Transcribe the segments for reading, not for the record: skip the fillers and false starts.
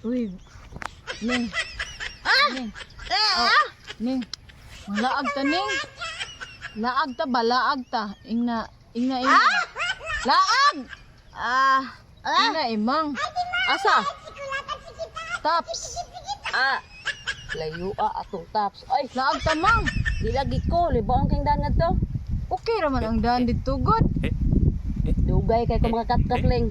Uy. Ning. Ning. Oh, Ning. Laag ta, Ning. Laag ta ba? Laag ta. Ingna, ingna, ingna. Laag! Ah, Ingna, imang. Asa? Tops. Ah. Layo ah atong tops. Ay, Laag ta, mang. di lagi ko libaong kang daan ngadto. Okay raman ang daan dito, good. Dugay kay ko mga katkat-ling.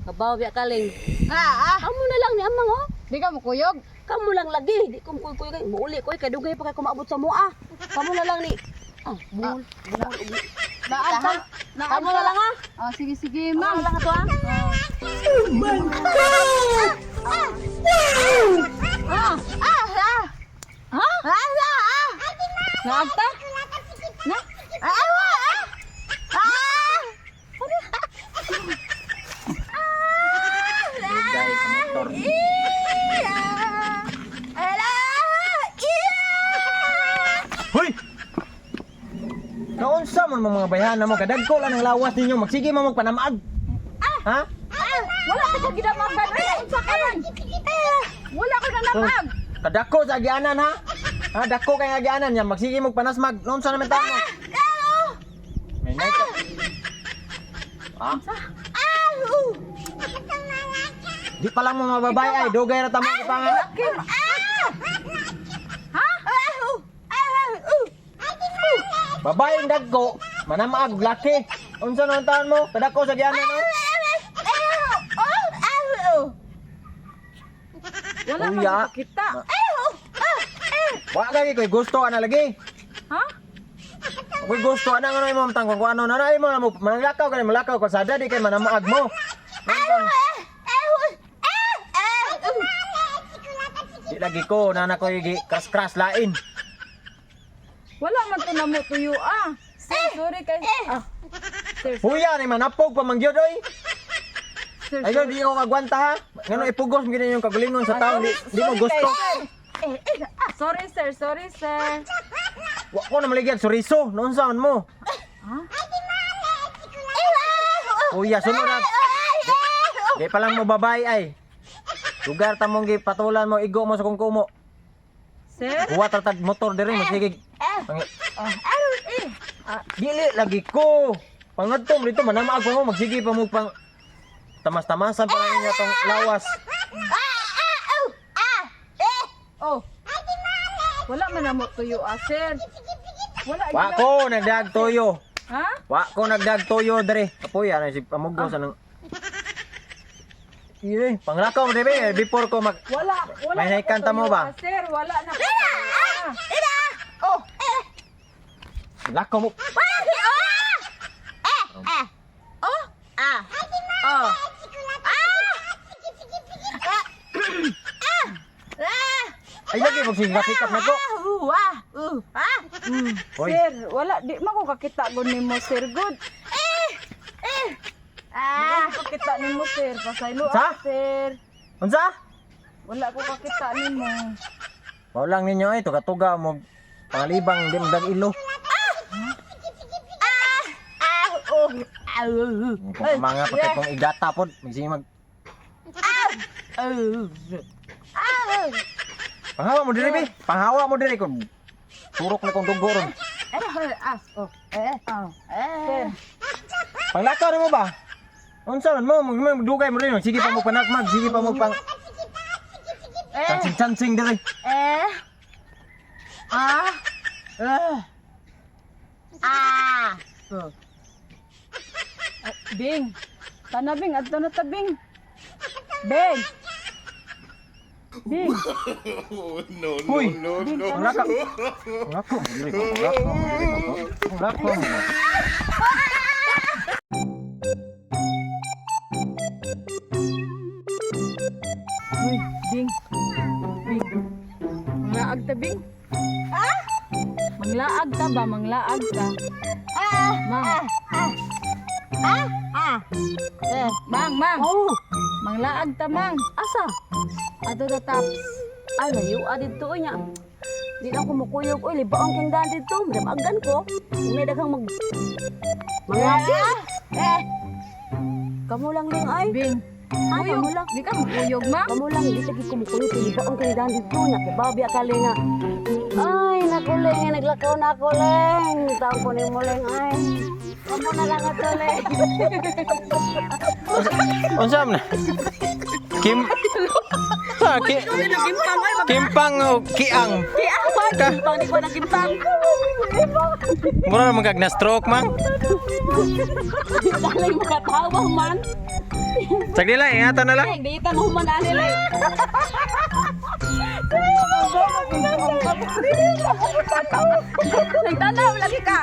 Kabaw biya kaling. Ah, ah. Amo na lang ni amang oh. Di ka mukuyog. Kamo lang lagi, di ko kuy kay muuli ko kay dugay pa kay ko maabot sa mua. Kamo na lang ni. Ah, bul. Laag ta. Laag Kamo na lang ah. Ah, sige, sige, Kamo mang. na lang ato ah. Ah! Ah! Ah! Ha? Ah! Laag ta? Na? Ah! Ah! Ah! Dugay sa motor. Hoy! Naunsa man mga bayhana mo kadagko lang ang lawas ninyo magsige mo magpanamag. Ha? Wala ka sa ginamagan. Ay, unsa ka man? Wala ko nanamag. Kadako sa agianan ha? Ha, dako kay agianan nya magsige mo panasmag. Naunsa naman taon mo? May night ka. Ha? Di pa lang mo mababay ay dugay ra tamo pa nga. Babaeng dagko, manamag og laki. Unsa naman taon mo? Kadako sa agianan no? Wala man Uya. ko kita. Wa lagi koy gusto ana lagi. Ha? Ako'y gusto ana nga mo tang kung ano na na imo na mo manglakaw kay malakaw kalsada di kay manamaag mo. Di lagi ko nana ko gi kras-kras lain. Wala man to namo tuyo ah. Sir, sorry kay. Ah. Sir, Huya ni manapog pa man gyud oy. sir, Ayo di ko kagwanta ha. Ngano ipugos mo gid yung kagalingon sa taon di, di mo sorry gusto. kay, sir. Sorry sir, sorry sir. Wa ko na maligyan soriso. Noon man mo? Ha? Huya sunod na. Di pa lang mo babay ay. Lugar ta mong gipatulan mo igo mo sa kungkumo. Sir? Huwa ta tag motor diri mo sige. Dili lagi ko. Pangadto mo dito manamaag pa mo magsige pa mo pang tamas-tamasan pa ninyo tong lawas. Oh. Wala man namo tuyo ah, sir. Wala Wa gina- ko nagdag toyo. Ha? Wa ko nagdag toyo dere. Kapoy ana si pamugo sa nang. Iye, panglakaw mo dere before ko mag Wala, wala. May na ko naikanta mo tuyo, ba? ah, sir, wala na. ko tuyo, ah. lakaw mo. Oh. Ay lagi pag sige pick up na ko. Hoy. Sir, wala di man ko kakita gud nimo, sir. Good. Ah, di ko kakita nimo, sir. Pasaylo Sa? ah, sir. Unsa? Wala ko kakita nimo. Mao lang ninyo ay tuga-tuga mo pangalibang di mo dag ilo. Kung mga patay kong igata pod, magsige mag Panghawa mo diri bi. Panghawa mo diri kon. Turok na kong dugo ron. Sir, Panglakaw na mo ba? Unsa man mo, magdugay mo rin. Sige pa mo panakmag, sige pa mo pang Chansing-chansing diri. Ah, Bing. Tana Bing, adto na ta Bing. Bing. Bing. No, no, Hoy. no, no. Panglakaw. Panglakaw mo diri, panglakaw mo diri, panglakaw mo. Uy, Bing. Bing. Manglaag ta Bing. Ah? Manglaag ta ba? Manglaag ta. Mang. Mang, mang. Oh, Manglaag ta, mang. asa? Adto ta tops. Ay, layo ah didto oy nya. Di na ako mukuyog oy, libaong kang daan didto. Madamagan ko. Kung may daghang mag mga eh. Kamo lang ling ay. Bing. Ha, kamo lang. Di ka mukuyog, ma'am. Kamo lang, di sige kumukuyog. Kay libaong kay daan dito. Nakibabya ka nga. Ay, naku, Leng. Naglakaw na ako, Leng. Tawag ko ni mo, Leng. Ay, kamo na lang ato, Leng. Unsa man na? Kim Sa ki Nagimpang, ay, Kimpang o kiang. Kiang, man. Gimpang, di ko nagimpang. Mura naman kag na stroke man. Dalay makatawa, man. Sagli lang, ingatan na lang. Leng, di mo man, ani, Leng. Nagtanaw lagi ka.